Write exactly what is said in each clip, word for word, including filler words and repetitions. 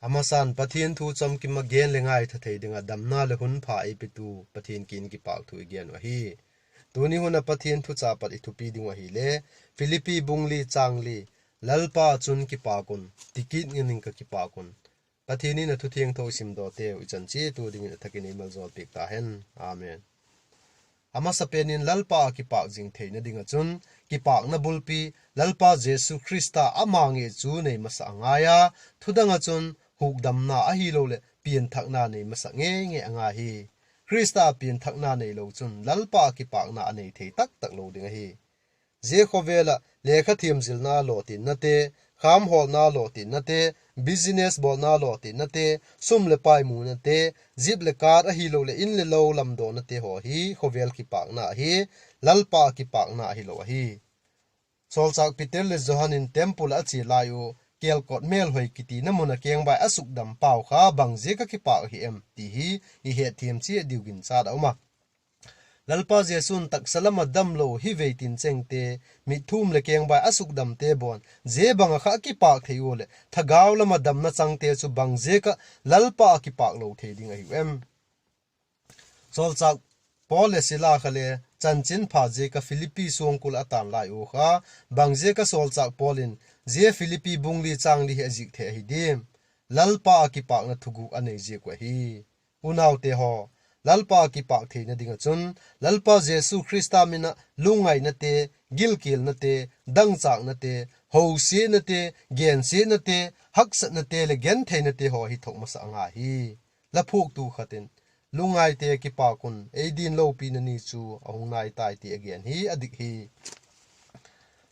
A masan Pathian thu chamkim ah gen leh ngaitha thei ding ah damna leh hun pha ei petu Pathian kiang in kipâk thu i gen uh ahi. Tuni hun ah Pathian thu chapat i thupi ding uh ahile, Philippi bung li châng li, Lalpa ah chun kipâk un, ti kit ngen ing ka kipâk un. Pathian in a thu thiangtho i simdawteu i chan chiat ua dingin a thak in ei maljawl piak ta hen. Amen. A masapen in Lalpa ah kipâk zing theina ding ah chun, kipâkna bulpi, Lalpa Jesu Khrista ama ngei chu nei masa a ngai a, thudang ah chun hukdamna ahiloleh pianthakna nei masa ngei ngei a ngai hi. Khrista ah pianthakna neilo chun Lalpa ah kipâkna a nei thei tak tak lo ding ahi. Zia khawvel ah lekha thiam zilna lawtinnate, kham hawlna lawtinnate, business bawlna lawtinnate, sum leh pai munate, jeep leh car ahiloleh in leh lo lamdawnate haw hi khawvel kipâkna ahi, Lalpa ah kipâkna ahilo ahi. Sawlchâk Peter leh Johan in temple ah a chia lai u, kêlkot mêlhoi kitina mun ah kengbai a sukdam pau kha bangziak ah kipâk ahi em ti hi i hetthiam chiat diu ginchat a um a. Lalpa Jesu'n taksa lam ah damlo hi vei tin chengte, mitthum leh kengbai a sukdamte bawn zia bang ah kha a kipâk thei ua leh thagau lam ah damna changte chu bangziak ah Lalpa ah kipâk lo thei ding ahiu em? Sawlchâk Paul leh Sila kha le chanchinpha ziak ah Philippi suangkul ah a tan lai ua kha, bangziak ah sawlchâk Paul in zia Philippi bung li châng li hi a zik thei ahi diam? Lalpa ah kipâkna thuguk a nei ziak uh ahi. Unaute haw, Lalpa ah kipâk theina ding ah chun, Lalpa Jesu Khrista min ah lungngainate, gilkialnate, dangchâknate, hosiatnate, gensiatnate, haksatnate leh gentheinate haw hi thok masa a ngai hi. La phuaktu khat in, lungngaite kipâk un, ei din lopina ni chu a hung nai tai ti a gen hi a dik hi.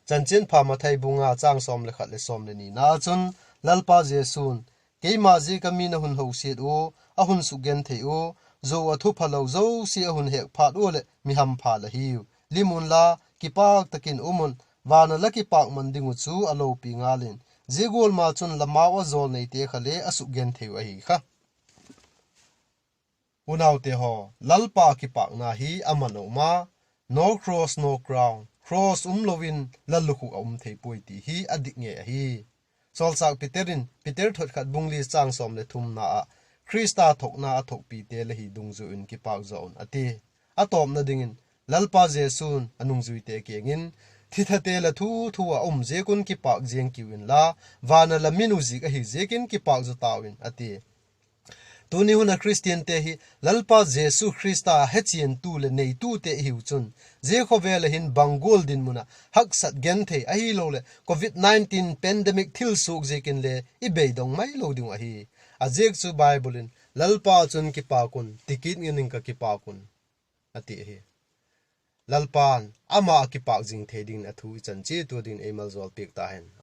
Chanchinpha Mathai bung nga châng sawm le khat leh sawm le nina chun, Lalpa Jesu'n, keima ziak ah mi'n a hun hosiat ua, a hun sukgenthei ua, zuau ah thu phalo zosia a hun hek phat ua leh mi hampha la hiu. Lim unla, kipâk tak in um un, van ah la kipâkman ding uh chu a lopi ngal in, zia gual ma chun la mau ah jawlneite kha le a sukgenthei uh ahi kha. Unaute haw, Lalpa kipâkna hi a man a um a, no cross, no crown, cross umlo in lallukhuk a um thei puai ti hi a dik ngei ahi. Sawlchâk Peter in Peter thot khat bung li châng sawm leh thumna ah, Khrista thokna a thokpite la hi dungzui un kipâk zaw un a ti. A tawpna dingin, Lalpa Jesu'n a nungzuite kiang in, thithate la thu thu ah a um ziak un kipâk ziang kiu inla, van ah la min uh zik ahi ziakin kipâk zaw tau in a ti. Tuni hun ah Khristiante hi Lalpa Jesu Khrista hechiantu leh neitute i hiu chun, zia khawvel ah hin bang gual dinmun ah haksat genthei ahiloleh covid nineteen pandemic thil suak ziakin le i beidong mailo ding uh ahi. A ziak chu Bible in, Lalpa ah chun kipâk un, ti kit ngen ing ka kipâk un, a ti ahi. Lalpa'n ama ah kipâk zing thei dingin a thu i chan chiat ua dingin ei maljawl piak ta hen.